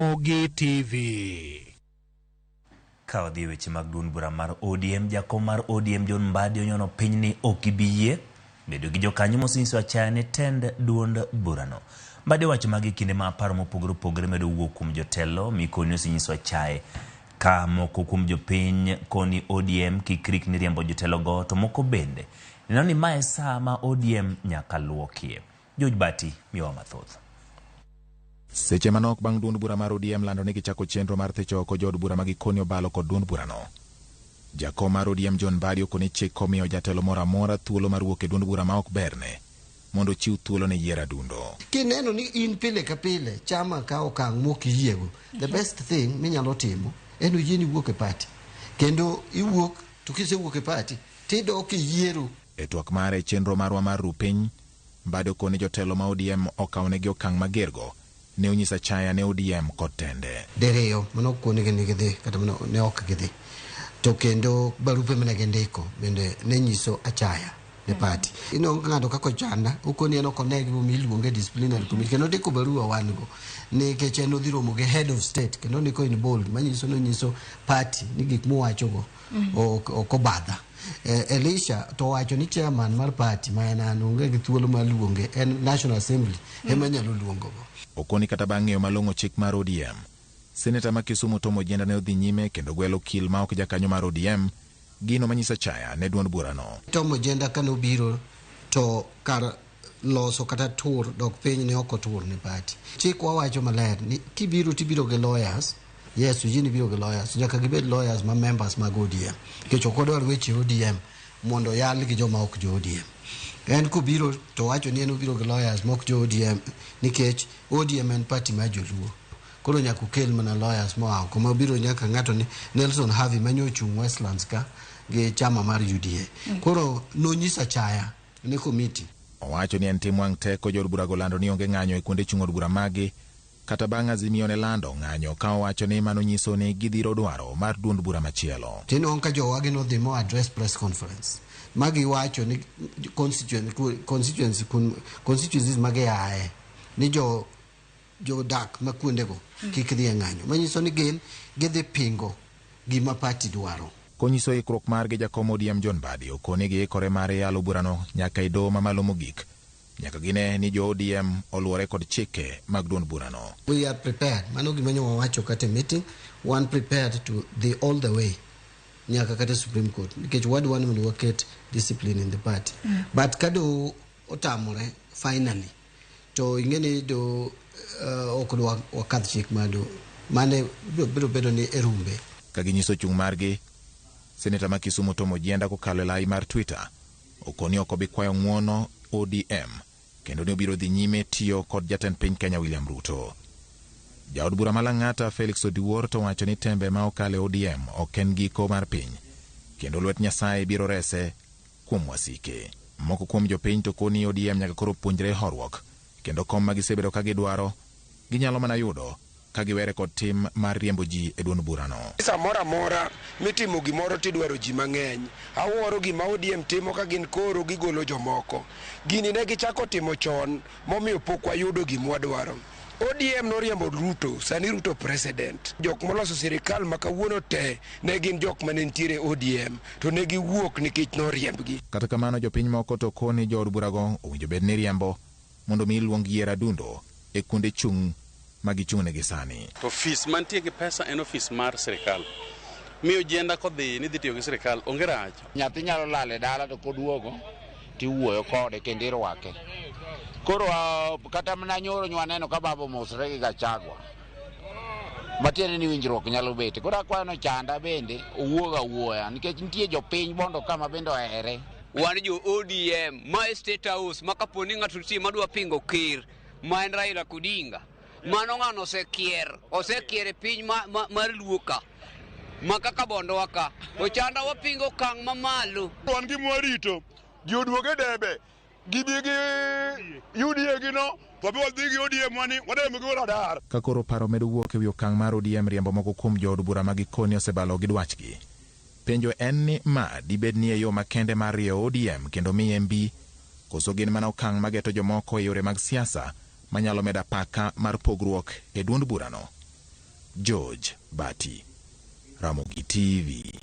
Ramogi TV. Ka wadhi e weche mag duond bura mar ODM, jakom mar ODM John Mbadi onyono piny ni ok gibi yie bedo gi jokanyo mosenyiso achaya ne tend duond burano. Mbadi owacho magi e kinde ma paro mopogore opogore medo wuok kuom jotelo mikoni osenyiso achaye ka moko kuom jopiny koni ODM kik rikni riembo jotelogo to moko bende neno ni mae saa ma ODM nyaka luokie. George Bati miyowa mathoth. Seche manok bang' duond bura mar ODM lando ni gichako chenro mar thicho oko jood bura ma gikoni obalo kod duond burano. Jakom mar ODM John Mbadi okoni chik omiyo jatelo moro amora thuolo mar wuok e duond bura ma ok berne mondo ochiw thuolo ne yiero adundo. Kineno ni in pile ka pile chama ka okang' mok iyiego, the best thing minyalo timo en oyieni wuok e party. Kendo iwuok to kisewuok e party tidok e yiero. E twak mare e chenro marwa mar ru piny, Mbadi okoni jotelo ma ODM okawnegi okang' mager go ne onyiso achaya ne ODM kod tende. Diriyo mane okonigi ni gidhi kata mane ne ok gidhi. To kendo barupe mane gindiko bende ne nyiso achaya ne party. Ineno ng'ato kaka Ochanda okoni en ok one gimomiyo iluonge e disciplinary committee kendo ondiko barua wan go nikech en odhi romo gi head of state kendo ondiko in bold manyiso ni onyiso party ni gik mowachogo ok ok obadha. Elisha to owacho ni chairman mar party ma en an onge gi thuolo mar luonge en National Assembly ema nyalo luongogo. Okoni kata bang' ng'eyo malong'o chik mar ODM, Seneta ma Kisumu Tom Ojienda ne odhi nyime kendo gwelo okil ma ok jakanyo mar ODM, gino manyiso achaya ne duond burano. Tom Ojienda kane obiro to kar loso kata tur dok piny ne ok otur ne party. Chik wawacho maler ni kibiro tibiro gi lawyers, yes oyieni biro gi lawyers, nyaka gibed lawyers ma members mag ODM. Nikech ok wadwar weche ODM mondo oyal gi joma ok jo ODM. En kobiro to owacho ni en obiro gi lawyers ma ok jo ODM nikech ODM en party mar joluo. Koro nyaka okel mana lawyers moa oko ma biro nyaka ng'ato ni Nelson Havi manyo ochung' Westlands ka gi chama mar UDA. Koro nonyiso achaya ne komiti. Owacho ni en tim wang' teko jood burago lando ni onge ng'anyo e kuonde chung' od bura maggi kata bang' Azimio ne lando ng'anyo ka owacho ni mano nyiso ni gidhiro dwaro mar duond bura machielo. Tinwang'o ka jowagi nodhi mo address press conference ma giwacho ni constituency, constituencies ma giaye ni jo jodak ma kuondego kik dhi e ng'anyo manyiso ni gin gidhi pingo gima party dwaro. Konyiso ikruok margi jakom ODM John Mbadi okoni giikore mar yalo burano nyaka e doho mamalo mogik nyaka gine ni jo ODM oluwore kod chike mag duond burano. We are prepared. Mano gima nyo wawacho kata e meeting. Wan prepared to dhi all the way nyaka kata Supreme Court nikech wadwa ni mondo waket discipline in the party. But ka do otamore finally to ing'e ni do ok dwa wakadh chik mar do mane biro bedo ni e rumbe. Ka ginyiso chung' margi, Seneta ma Kisumu Tom Ojienda kokalo e lai mar Twitter okoni ok obi kwayo ng'uono ODM kendo ni obiro dhi nyime tiyo kod jatend piny Kenya William Ruto. Jaod bura ma Lang'ata Felix Odiwuor to wacho ni tembe ma okale ODM ok en giko mar piny kendo lwet Nyasaye biro rese kuom wasike. Moko kuom jopiny to koni ODM nyaka koro puonjre horuok kendo kom ma gisebedo ka gidwaro ginyalo mana yudo ka giwere kod tim mar riembo ji e duond burano. Samoro amora mitimo gimoro tidwaro ji mang'eny. Awuoro gima ODM timo ka gin koro gigolo jomoko. Gini ne gichako timo chon momiyo pok wayudo gima wadwaro. ODM noriembo Ruto, sani Ruto president. Jok moloso sirikal ma kawuono te ne gin jok mane nitiere ODM to ne giwuok nikech noriembgi. Kata kamano jopiny moko to koni jood burago owinjo bed ni riembo mondo mi luong yier adundo e kuonde chung' ma gichung'negi sani. To ofis mantie gi pesa en ofis mar sirikal. Miyo Ojienda kodhi ni dhi tiyo gi sirikal onge rach. Nyathi nyalo lal e dala to koduogo tiwuoyo kode kendo irwake. Koro kata mana nyoro nyaneno ka baba omosre gi Gachagua. Matiende ni winjruok nyalo bete. Koro akwayo ni Ochanda bende owuog awuoya nikech nitie jopiny Bondo ka ma bende ohere. Wan jo ODM ma e State House ma kapo ni ng'ato nitie madwa pingo ker ma en Raila Odinga, mano ng'ano osekier, osekier e piny mar Luo ka ma kaka Bondowa ka. Ochanda wapingo okang' mamalo. Wan gi mwarito ji oduog e debe gibi gi UDA gi no to be wadhi gi ODM wani wadem gi radar. Ka koro paro medo wuok e wi okang' mar ODM riembo moko kuom jood bura ma gikoni osebalo gi dwachgi. Penjo en ni ma dibed ni e yo makende mar rieyo ODM kendo miye mbi koso gin mana okang' mageto jomoko e yore mag siasa manyalo medo apaka mar pogruok e duond burano. George Bati, Ramogi TV.